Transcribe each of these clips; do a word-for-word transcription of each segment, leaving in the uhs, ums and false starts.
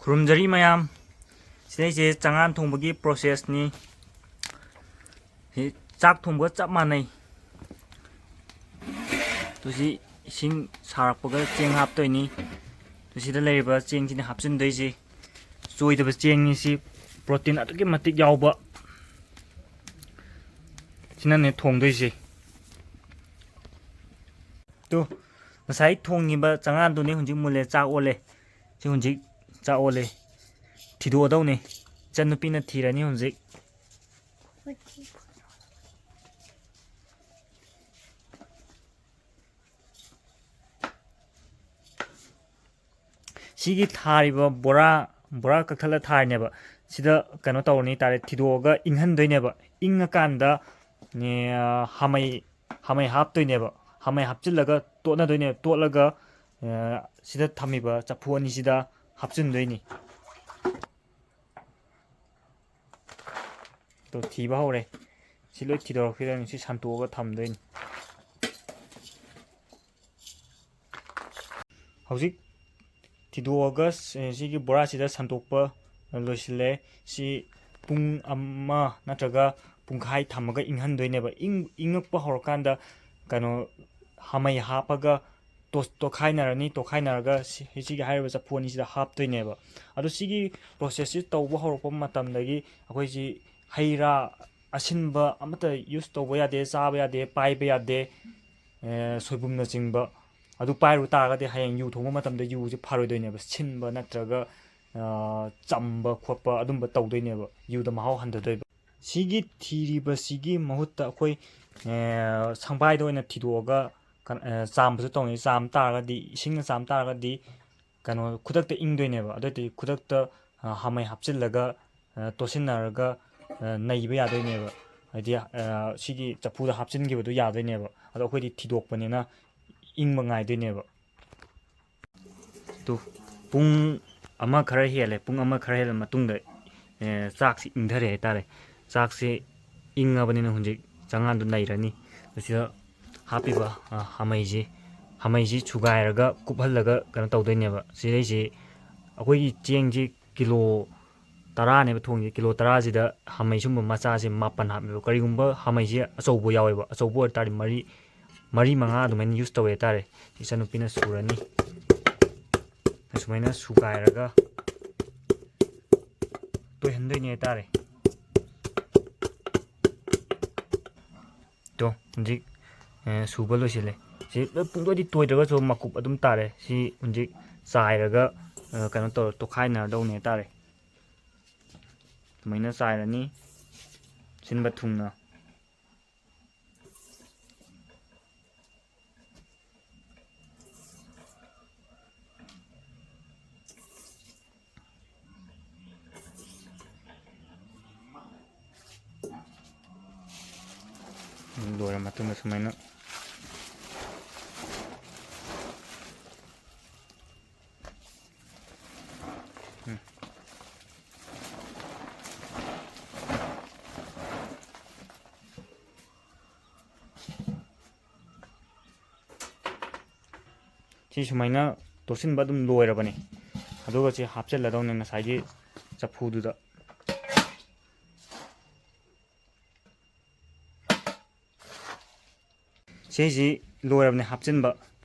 ꯈꯨꯔꯨꯝꯖꯔꯤ ꯃꯌꯥꯝ꯫ ꯁꯤꯗꯩꯁꯦ ꯆꯉꯥꯟ ꯊꯣꯡꯕꯒꯤ ꯄ꯭ꯔꯣꯁꯦꯁꯅꯤ꯫ ꯁꯤ ꯆꯥꯛ ꯊꯣꯡꯕꯒ ꯆꯞ ꯃꯥꯟꯅꯩ꯫ ꯇꯨ ꯁꯤ ꯏꯁꯤꯡ ꯁꯥꯔꯛꯄꯒ ꯆꯦꯡ ꯍꯥꯞꯇꯣꯏꯅꯤ꯫ ꯇꯨ ꯁꯤꯗ ꯂꯩꯔꯤꯕ ꯆꯦꯡꯁꯤꯅ ꯍꯥꯞꯆꯤꯟꯗꯣꯏꯁꯤ꯫ ꯆꯣꯏꯗꯕ ꯆꯦꯡꯅꯤ ꯁꯤ, ꯄ꯭ꯔꯣꯇꯤꯟ ꯑꯗꯨꯛꯀꯤ ꯃꯇꯤꯛ ꯌꯥꯎꯕ꯫ ꯁꯤꯅꯅꯦ ꯊꯣꯡꯗꯣꯏꯁꯦ꯫ ꯇꯨ ꯉꯁꯥꯏ ꯊꯣꯡꯉꯤꯕ ꯆꯉꯥꯟꯗꯨꯅꯦ ꯍꯧꯖꯤꯛ ꯃꯨꯜꯂꯦ, ꯆꯥꯛ ꯑꯣꯜꯂꯦ꯫ ꯁꯤ ꯍꯧꯖꯤꯛ ꯆꯥꯛ ꯑꯣꯜꯂꯦ꯫ ꯊꯤꯗꯣꯛꯑꯗꯧꯅꯤ꯫ ꯏꯆꯟꯅꯨꯄꯤꯅ ꯊꯤꯔꯅꯤ ꯍꯧꯖꯤꯛ꯫ ꯁꯤꯒꯤ ꯊꯥꯔꯤꯕ ꯕꯣꯔꯥ, ꯕꯣꯔꯥ ꯀꯛꯊꯠꯂ ꯊꯥꯔꯤꯅꯦꯕ꯫ ꯁꯤꯗ ꯀꯩꯅꯣ ꯇꯧꯔꯅꯤ ꯇꯥꯔꯦ, ꯊꯤꯗꯣꯛꯑꯒ ꯏꯪꯍꯟꯗꯣꯏꯅꯦꯕ꯫ ꯏꯪꯉꯀꯥꯟꯗ, ꯅꯦ, ꯍꯥꯃꯩ, ꯍꯥꯃꯩ ꯍꯥꯞꯇꯣꯏꯅꯦꯕ꯫ ꯍꯥꯃꯩ ꯍꯥꯞꯆꯤꯜꯂꯒ ꯇꯣꯠꯅꯗꯣꯏꯅꯦꯕ꯫ ꯇꯣꯠꯂꯒ, ꯑ, ꯁꯤꯗ ꯊꯝꯃꯤꯕ ꯆꯐꯨ ꯑꯅꯤꯁꯤꯗ ꯍꯥꯞꯆꯤꯟꯗꯣꯏꯅꯤ꯫ ꯇꯣ, ꯊꯤꯕ ꯍꯧꯔꯦ꯫ ꯁꯤ ꯂꯣꯏ ꯊꯤꯗꯣꯔꯛꯈꯤꯗꯣꯏꯅꯤ꯫ ꯁꯤ ꯁꯟꯇꯣꯛꯑꯒ ꯊꯝꯗꯣꯏꯅꯤ꯫ ꯍꯧꯖꯤꯛ ꯊꯤꯗꯣꯛꯑꯒ ꯁ-, ꯁꯤꯒꯤ ꯕꯣꯔꯥꯁꯤꯗ ꯁꯟꯇꯣꯛꯄ ꯂꯣꯏꯁꯤꯜꯂꯦ꯫ ꯁꯤ ꯄꯨꯡ ꯑꯃ ꯅꯠꯇ꯭ꯔꯒ ꯄꯨꯡꯈꯥꯏ ꯊꯝꯃꯒ ꯏꯪꯍꯟꯗꯣꯏꯅꯦꯕ꯫ ꯏꯪ-, ꯏꯪꯉꯛꯄ ꯍꯧꯔꯀꯥꯟꯗ ꯀꯩꯅꯣ ꯍꯥꯃꯩ ꯍꯥꯞꯄꯒ ꯇꯣ-, ꯇꯣꯠꯈꯥꯏꯅꯔꯅꯤ꯫ ꯇꯣꯠꯈꯥꯏꯅꯔꯒ ꯁꯤ-, ꯁꯤꯒꯤ ꯍꯥꯏꯔꯤꯕ ꯆꯐꯨ ꯑꯅꯤꯁꯤꯗ ꯍꯥꯞꯇꯣꯏꯅꯦꯕ꯫ ꯑꯗꯣ ꯁꯤꯒꯤ ꯄ꯭ꯔꯣꯁꯦꯁꯁꯤ ꯇꯧꯕ ꯍꯧꯔꯛꯄ ꯃꯇꯝꯗꯒꯤ ꯑꯩꯈꯣꯏꯁꯤ ꯍꯩ ꯔꯥ ꯑꯁꯤꯟꯕ ꯑꯃꯠꯇ ꯌꯨꯁ ꯇꯧꯕ ꯌꯥꯗꯦ, ꯆꯥꯕ ꯌꯥꯗꯦ, ꯄꯥꯏꯕ ꯌꯥꯗꯦ, ꯑꯦ, ꯁꯣꯏꯕꯨꯝꯅꯆꯤꯡꯕ꯫ ꯑꯗꯨ ꯄꯥꯏꯔꯨ ꯇꯥꯔꯒꯗꯤ ꯍꯌꯦꯡ ꯌꯨ ꯊꯣꯡꯕ ꯃꯇꯝꯗ ꯌꯨꯁꯦ ꯐꯔꯣꯏꯗꯣꯏꯅꯦꯕ, ꯁꯤꯟꯕ ꯅꯠꯇ꯭ꯔꯒ, ꯑ, ꯆꯝꯕ ꯈꯣꯠꯄ ꯑꯗꯨꯝꯕ ꯇꯧꯗꯣꯏꯅꯦꯕ, ꯌꯨꯗ ꯃꯍꯥꯎ ꯍꯟꯊꯗꯣꯏꯕ꯫ ꯁꯤꯒꯤ ꯊꯤꯔꯤꯕꯁꯤꯒꯤ ꯃꯍꯨꯠꯇ ꯑꯩꯈꯣꯏ, ꯑꯦ, ꯁꯪꯕꯥꯏꯗ ꯑꯣꯏꯅ ꯊꯤꯗꯣꯛꯑꯒ ꯀ-, ꯑꯦ, ꯆꯥꯝꯕꯁꯨ ꯇꯧꯅꯤ꯫ ꯆꯥꯝ ꯇꯥꯔꯒꯗꯤ, ꯏꯁꯤꯡꯅ ꯆꯥꯝ ꯇꯥꯔꯒꯗꯤ ꯀꯩꯅꯣ ꯈꯨꯗꯛꯇ ꯏꯪꯗꯣꯏꯅꯦꯕ꯫ ꯑꯗꯨ ꯑꯣꯏꯇꯥꯔꯗꯤ ꯈꯨꯗꯛꯇ, ꯑ, ꯍꯥꯃꯩ ꯍꯥꯞꯆꯤꯜꯂꯒ, ꯑ, ꯇꯣꯠꯁꯤꯟꯅꯔꯒ, ꯑ, ꯅꯩꯕ ꯌꯥꯗꯣꯏꯅꯦꯕ꯫ ꯍꯥꯏꯗꯤ, ꯑ, ꯁꯤꯒꯤ ꯆꯐꯨꯗ ꯍꯥꯞꯆꯤꯟꯈꯤꯕꯗꯨ ꯌꯥꯗꯣꯏꯅꯦꯕ꯫ ꯑꯗꯣ ꯑꯩꯈꯣꯏꯗꯤ ꯊꯤꯗꯣꯛꯄꯅꯤꯅ ꯏꯪꯕ ꯉꯥꯏꯗꯣꯏꯅꯦꯕ꯫ ꯇꯨ, ꯄꯨꯡ ꯑꯃ ꯈꯔ ꯍꯦꯜꯂꯦ꯫ ꯄꯨꯡ ꯑꯃ ꯈꯔ ꯍꯦꯜꯂ ꯃꯇꯨꯡꯗ, ꯑꯦ, ꯆꯥꯛꯁꯤ ꯏꯪꯊꯔꯦ ꯍꯥꯏꯇꯥꯔꯦ꯫ ꯆꯥꯛꯁꯤ ꯏꯪꯉꯕꯅꯤꯅ ꯍꯧꯖꯤꯛ ꯆꯉꯥꯟꯗꯨ ꯅꯩꯔꯅꯤ꯫ ꯑꯁꯤꯗ ꯍꯥꯞꯄꯤꯕ, ꯑ, ꯍꯥꯃꯩꯁꯤ, ꯍꯥꯃꯩꯁꯤ ꯁꯨꯒꯥꯏꯔꯒ ꯀꯨꯞꯍꯜꯂꯒ ꯀꯩꯅꯣ ꯇꯧꯗꯣꯏꯅꯦꯕ꯫ ꯁꯤꯗꯩꯁꯤ ꯑꯩꯈꯣꯏꯒꯤ ꯆꯦꯡꯁꯤ ꯀꯤꯂꯣ ꯇꯔꯥꯅꯦꯕ ꯊꯣꯡꯉꯤꯁꯦ꯫ ꯀꯤꯂꯣ ꯇꯔꯥꯁꯤꯗ ꯍꯥꯃꯩ ꯁꯨꯝꯕ ꯃꯆꯥꯁꯦ ꯃꯥꯄꯟ ꯍꯥꯞꯄꯦꯕ꯫ ꯀꯔꯤꯒꯨꯝꯕ ꯍꯥꯃꯩꯁꯦ ꯑꯆꯧꯕ ꯌꯥꯎꯋꯦꯕ, ꯑꯆꯧꯕ ꯑꯣꯏꯇꯥꯔꯗꯤ ꯃꯔꯤ, ꯃꯔꯤ ꯃꯉꯥ ꯑꯗꯨꯃꯥꯏꯅ use ꯇꯧꯋꯦ ꯍꯥꯏꯇꯥꯔꯦ꯫ ꯏꯆꯟꯅꯨꯄꯤꯅ ꯁꯨꯔꯅꯤ꯫ ꯁꯨꯃꯥꯏꯅ ꯁꯨꯒꯥꯏꯔꯒ ꯇꯣꯏꯍꯟꯗꯣꯏꯅꯦ ꯍꯥꯏꯇꯥꯔꯦ꯫ ꯇꯣ, ꯍꯧꯖꯤꯛ, ꯑꯦ, ꯁꯨꯕ ꯂꯣꯏꯁꯤꯜꯂꯦ꯫ ꯁꯤ ꯂꯣꯏ ꯄꯨꯡꯇꯣꯏꯗꯤ ꯇꯣꯏꯗ꯭ꯔꯒꯁꯨ ꯃꯀꯨꯞ ꯑꯗꯨꯝ ꯇꯥꯔꯦ꯫ ꯁꯤ ꯍꯧꯖꯤꯛ ꯆꯥꯏꯔꯒ, ꯑ, ꯀꯩꯅꯣ ꯇꯧꯔ ꯇꯣꯈꯥꯏꯅꯔꯗꯧꯅꯦ ꯍꯥꯏꯇꯥꯔꯦ꯫ ꯁꯨꯃꯥꯏꯅ ꯆꯥꯏꯔꯅꯤ, ꯁꯤꯟꯕ ꯊꯨꯡꯅ꯫ ꯂꯣꯏꯔ ꯃꯇꯨꯡꯗ ꯁꯨꯃꯥꯏꯅ, ꯎꯝ꯫ ꯁꯤ ꯁꯨꯃꯥꯏꯅ ꯇꯣꯠꯁꯤꯟꯕ ꯑꯗꯨꯝ ꯂꯣꯏꯔꯕꯅꯤ꯫ ꯑꯗꯨꯒ ꯁꯤ ꯍꯥꯞꯆꯤꯜꯂꯗꯧꯅꯤ ꯉꯁꯥꯏꯒꯤ ꯆꯐꯨꯗꯨꯗ꯫ ꯁꯤꯁꯤ ꯂꯣꯏꯔꯕꯅꯤ ꯍꯥꯞꯆꯤꯟꯕ꯫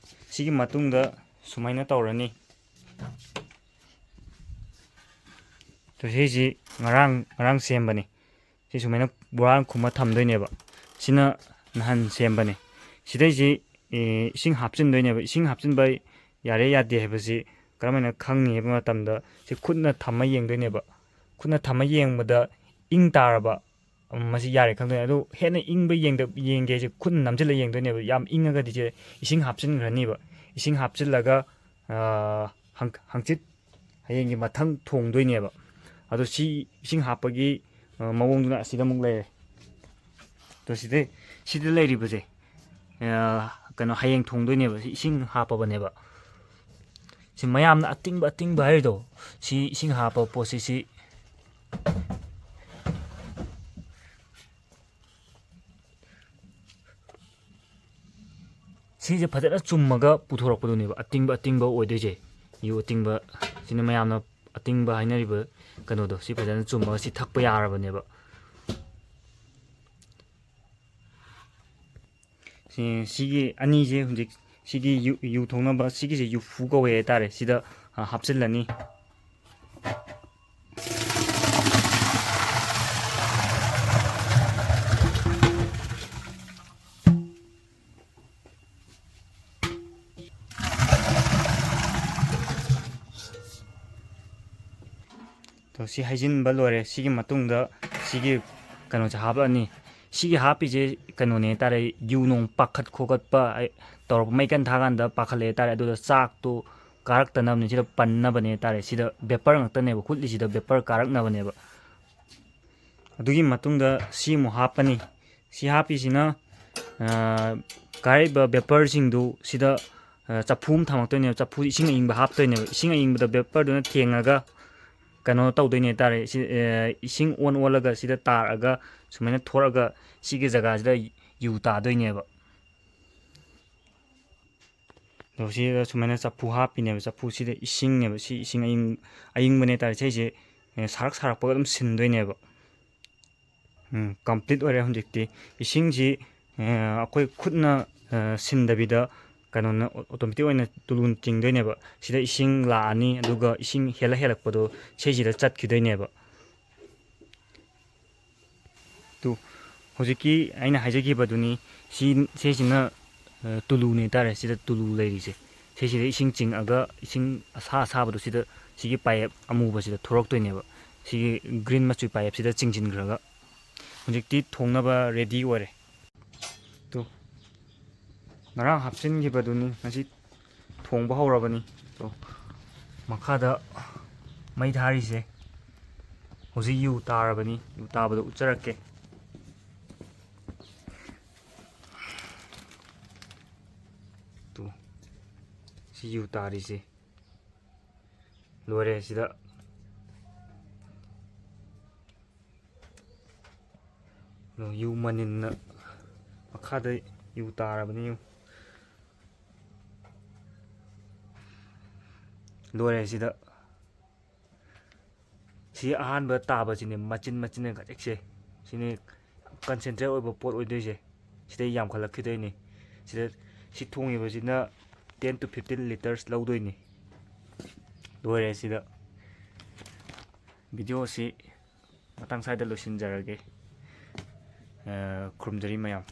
ꯁꯤꯒꯤ ꯃꯇꯨꯡꯗ ꯁꯨꯃꯥꯏꯅ ꯇꯧꯔꯅꯤ꯫ ꯑꯗꯣ ꯁꯤꯁꯤ ꯉꯔꯥꯡ, ꯉꯔꯥꯡ ꯁꯦꯝꯕꯅꯤ꯫ ꯁꯤ ꯁꯨꯃꯥꯏꯅ ꯕꯣꯔꯥ ꯈꯨꯝꯃ ꯊꯝꯗꯣꯏꯅꯦꯕ꯫ ꯁꯤꯅ ꯅꯍꯥꯟ ꯁꯦꯝꯕꯅꯤ꯫ ꯁꯤꯗꯩꯁꯤ, ꯑꯦ, ꯏꯁꯤꯡ ꯍꯥꯞꯆꯤꯟꯗꯣꯏꯅꯦꯕ꯫ ꯏꯁꯤꯡ ꯍꯥꯞꯆꯤꯟꯕ ꯌꯥꯔꯦ ꯌꯥꯗꯦ ꯍꯥꯏꯕꯁꯤ ꯀꯔꯝꯍꯥꯏꯅ ꯈꯪꯅꯤ ꯍꯥꯏꯕ ꯃꯇꯝꯗ, ꯁꯤ ꯈꯨꯠꯅ ꯊꯝꯃ ꯌꯦꯡꯗꯣꯏꯅꯦꯕ꯫ ꯈꯨꯠꯅ ꯊꯝꯃ ꯌꯦꯡꯕꯗ ꯏꯪ ꯇꯥꯔꯕ, ꯃꯁꯤ ꯌꯥꯔꯦ ꯈꯪꯗꯣꯏꯅꯦ꯫ ꯑꯗꯨ ꯍꯦꯟꯅ ꯏꯪꯕ ꯌꯦꯡꯗ-, ꯌꯦꯡꯒꯦ ꯍꯥꯏꯁꯦ ꯈꯨꯠꯅ ꯅꯝꯁꯤꯜꯂ ꯌꯦꯡꯗꯣꯏꯅꯦꯕ꯫ ꯌꯥꯝ ꯏꯪꯉꯒꯗꯤ ꯁꯦ ꯏꯁꯤꯡ ꯍꯥꯞꯆꯤꯟꯈ꯭ꯔꯅꯤꯕ꯫ ꯏꯁꯤꯡ ꯍꯥꯞꯆꯤꯜꯂꯒ, ꯑꯥ, ꯍꯪ-, ꯍꯪꯆꯤꯠ ꯍꯌꯦꯡꯒꯤ ꯃꯊꯪ ꯊꯣꯡꯗꯣꯏꯅꯦꯕ꯫ ꯑꯗꯣ ꯁꯤ ꯏꯁꯤꯡ ꯍꯥꯞꯄꯒꯤ, ꯑ, ꯃꯑꯣꯡꯗꯨꯅ ꯑꯁꯤꯗ ꯑꯃꯨꯛ ꯂꯩꯔꯦ꯫ ꯑꯗꯣ ꯁꯤꯗ, ꯁꯤꯗ ꯂꯩꯔꯤꯕꯁꯦ, ꯑ, ꯀꯩꯅꯣ, ꯍꯌꯦꯡ ꯊꯣꯡꯗꯣꯏꯅꯦꯕ꯫ ꯁꯤ ꯏꯁꯤꯡ ꯍꯥꯞꯄꯕꯅꯦꯕ꯫ ꯁꯤ ꯃꯌꯥꯝꯅ ꯑꯇꯤꯡꯕ, ꯑꯇꯤꯡꯕ ꯍꯥꯏꯔꯤꯗꯣ, ꯁꯤ ꯏꯁꯤꯡ ꯍꯥꯞꯄ ꯄꯣꯠꯁꯤ, ꯁꯤ ꯁꯤꯁꯦ ꯐꯖꯅ ꯆꯨꯝꯃꯒ ꯄꯨꯊꯣꯔꯛꯄꯗꯨꯅꯦꯕ ꯑꯇꯤꯡꯕ, ꯑꯇꯤꯡꯕ ꯑꯣꯏꯗꯣꯏꯁꯦ꯫ ꯌꯨ ꯑꯇꯤꯡꯕ, ꯁꯤꯅ ꯃꯌꯥꯝꯅ ꯑꯇꯤꯡꯕ ꯍꯥꯏꯅꯔꯤꯕ ꯀꯩꯅꯣꯗꯣ, ꯁꯤ ꯐꯖꯅ ꯆꯨꯝꯃꯒ ꯁꯤ ꯊꯛꯄ ꯌꯥꯔꯕꯅꯦꯕ꯫ ꯁꯤ, ꯁꯤꯒꯤ ꯑꯅꯤꯁꯦ ꯍꯧꯖꯤꯛ, ꯁꯤꯒꯤ ꯌꯨ, ꯌꯨ ꯊꯣꯡꯅꯕ, ꯁꯤꯒꯤꯁꯦ ꯌꯨꯐꯨ ꯀꯧꯋꯦ ꯍꯥꯏꯇꯥꯔꯦ, ꯁꯤꯗ, ꯑ, ꯍꯥꯞꯆꯤꯜꯂꯅꯤ꯫ ꯇꯣ, ꯁꯤ ꯍꯩꯖꯤꯟꯕ ꯂꯣꯏꯔꯦ꯫ ꯁꯤꯒꯤ ꯃꯇꯨꯡꯗ ꯁꯤꯒꯤ ꯀꯩꯅꯣꯁꯦ ꯍꯥꯞꯂꯛꯑꯅꯤ꯫ ꯁꯤꯒꯤ ꯍꯥꯞꯄꯤꯁꯦ ꯀꯩꯅꯣꯅꯦ ꯍꯥꯏꯇꯥꯔꯦ, ꯌꯨ ꯅꯣꯡ ꯄꯥꯈꯠ ꯈꯣꯀꯠꯄ, ꯑꯩ ꯇꯧꯔꯛꯄ, ꯃꯩ ꯀꯟꯅ ꯊꯥꯀꯥꯟꯗ ꯄꯥꯈꯠꯂꯦ ꯍꯥꯏꯇꯥꯔꯦ꯫ ꯑꯗꯨꯗ ꯆꯥꯛꯇꯣ ꯀꯥꯔꯛꯇꯅꯕꯅꯦ, ꯁꯤꯗ ꯄꯟꯅꯕꯅꯦ ꯍꯥꯏꯇꯥꯔꯦ꯫ ꯁꯤꯗ ꯕꯦꯄꯔ ꯉꯥꯛꯇꯅꯦꯕ ꯍꯨꯠꯂꯤꯁꯤꯗ, ꯕꯦꯄꯔ ꯀꯥꯔꯛꯅꯕꯅꯦꯕ꯫ ꯑꯗꯨꯒꯤ ꯃꯇꯨꯡꯗ ꯁꯤ ꯑꯃꯨꯛ ꯍꯥꯞꯄꯅꯤ꯫ ꯁꯤ ꯍꯥꯞꯄꯤꯁꯤꯅ, ꯑ, ꯀꯥꯔꯛꯏꯕ ꯕꯦꯄꯔꯁꯤꯡꯗꯨ ꯁꯤꯗ, ꯑ, ꯆꯐꯨ ꯑꯃ ꯊꯝꯃꯛꯇꯣꯏꯅꯦꯕ꯫ ꯆꯐꯨ ꯏꯁꯤꯡ ꯑꯏꯪꯕ ꯍꯥꯞꯇꯣꯏꯅꯦꯕ꯫ ꯏꯁꯤꯡ ꯑꯏꯪꯕꯗ ꯕꯦꯄꯔꯗꯨꯅ ꯊꯦꯡꯉꯒ ꯀꯩꯅꯣ ꯇꯧꯗꯣꯏꯅꯦ ꯍꯥꯏꯇꯥꯔꯦ꯫ ꯁꯤ, ꯑ, ꯏꯁꯤꯡ ꯑꯣꯟ ꯑꯣꯜꯂꯒ ꯁꯤꯗ ꯇꯥꯔꯛꯑꯒ ꯁꯨꯃꯥꯏꯅ ꯊꯣꯔꯛꯑꯒ ꯁꯤꯒꯤ ꯖꯒꯥꯁꯤꯗ ꯌꯨ ꯇꯥꯗꯣꯏꯅꯦꯕ꯫ ꯑꯗꯣ ꯁꯤꯗ ꯁꯨꯃꯥꯏꯅ ꯆꯐꯨ ꯍꯥꯞꯄꯤꯅꯦꯕ꯫ ꯆꯐꯨꯁꯤꯗ ꯏꯁꯤꯡꯅꯦꯕ꯫ ꯁꯤ ꯏꯁꯤꯡ ꯑꯏꯪ-, ꯑꯏꯪꯕꯅꯦ ꯍꯥꯏꯇꯥꯔꯦ꯫ ꯁꯤꯁꯦ, ꯑ, ꯁꯥꯔꯛ ꯁꯥꯔꯛꯄꯒ ꯑꯗꯨꯝ ꯁꯤꯟꯗꯣꯏꯅꯦꯕ꯫ ꯎꯝ, complete ꯑꯣꯏꯔꯦ ꯍꯧꯖꯤꯛꯇꯤ꯫ ꯏꯁꯤꯡꯁꯤ, ꯑ, ꯑꯩꯈꯣꯏ ꯈꯨꯠꯅ, ꯑ, ꯁꯤꯟꯗꯕꯤꯗ ꯀꯩꯅꯣꯅ, ꯑꯣꯇꯣꯃꯦꯇꯤꯛ ꯑꯣꯏꯅ ꯇꯨꯂꯨꯅ ꯆꯤꯡꯗꯣꯏꯅꯦꯕ꯫ ꯁꯤꯗ ꯏꯁꯤꯡ ꯂꯥꯛꯑꯅꯤ, ꯑꯗꯨꯒ ꯏꯁꯤꯡ ꯍꯦꯜꯂ ꯍꯦꯜꯂꯛꯄꯗꯣ ꯁꯤꯁꯤꯗ ꯆꯠꯈꯤꯗꯣꯏꯅꯦꯕ꯫ ꯇꯨ, ꯍꯧꯖꯤꯛꯀꯤ ꯑꯩꯅ ꯍꯥꯏꯖꯈꯤꯕꯗꯨꯅꯤ꯫ ꯁꯤ, ꯁꯤꯁꯤꯅ, ꯑ, ꯇꯨꯂꯨꯅꯦ ꯍꯥꯏꯇꯥꯔꯦ꯫ ꯁꯤꯗ ꯇꯨꯂꯨ ꯂꯩꯔꯤꯁꯦ, ꯁꯤꯁꯤꯗ ꯏꯁꯤꯡ ꯆꯤꯡꯉꯒ ꯏꯁꯤꯡ ꯑꯁꯥ ꯑꯁꯥꯕꯗꯣ ꯁꯤꯗ, ꯁꯤꯒꯤ ꯄꯥꯏꯞ ꯑꯃꯨꯕꯁꯤꯗ ꯊꯣꯔꯛꯇꯣꯏꯅꯦꯕ꯫ ꯁꯤꯒꯤ ꯒ꯭ꯔꯤꯟ ꯃꯆꯨ ꯄꯥꯏꯞꯁꯤꯗ ꯆꯤꯡꯁꯤꯟꯈ꯭ꯔꯒ ꯍꯧꯖꯤꯛꯇꯤ ꯊꯣꯡꯅꯕ ꯔꯦꯗꯤ ꯑꯣꯏꯔꯦ꯫ ꯇꯨ, ꯉꯔꯥꯡ ꯍꯥꯞꯆꯤꯟꯈꯤꯕꯗꯨꯅꯤ, ꯉꯁꯤ ꯊꯣꯡꯕ ꯍꯧꯔꯕꯅꯤ꯫ ꯇꯨ, ꯃꯈꯥꯗ ꯃꯩ ꯊꯥꯔꯤꯁꯦ ꯍꯧꯖꯤꯛ ꯌꯨ ꯇꯥꯔꯕꯅꯤ꯫ ꯌꯨ ꯇꯥꯕꯗꯣ ꯎꯠꯆꯔꯛꯀꯦ꯫ ꯇꯨ, ꯁꯤ ꯌꯨ ꯇꯥꯔꯤꯁꯦ ꯂꯣꯏꯔꯦ꯫ ꯁꯤꯗ ꯌꯨ ꯃꯅꯤꯟꯅ ꯃꯈꯥꯗ ꯌꯨ ꯇꯥꯔꯕꯅꯤ꯫ ꯌꯨ, ꯂꯣꯏꯔꯦ꯫ ꯁꯤꯗ ꯁꯤ ꯑꯍꯥꯟꯕ ꯇꯥꯕꯁꯤꯅꯦ, ꯃꯆꯤꯟ ꯃꯆꯤꯟꯅ ꯈꯖꯤꯛꯁꯦ꯫ ꯁꯤꯅꯤ concentrate ꯑꯣꯏꯕ ꯄꯣꯠ ꯑꯣꯏꯗꯣꯏꯁꯦ꯫ ꯁꯤꯗꯩ ꯌꯥꯝꯈꯠꯂꯛꯈꯤꯗꯣꯏꯅꯤ꯫ ꯁꯤꯗ ꯁꯤ ꯊꯣꯡꯉꯤꯕꯁꯤꯅ ten to fifteen litres ꯂꯧꯗꯣꯏꯅꯤ꯫ ꯂꯣꯏꯔꯦ꯫ ꯁꯤꯗ video ꯁꯤ ꯃꯇꯥꯡ ꯁ꯭ꯋꯥꯏꯗ ꯂꯣꯏꯁꯤꯟꯖꯔꯒꯦ꯫ ꯑ, ꯈꯨꯔꯨꯝꯖꯔꯤ ꯃꯌꯥꯝ꯫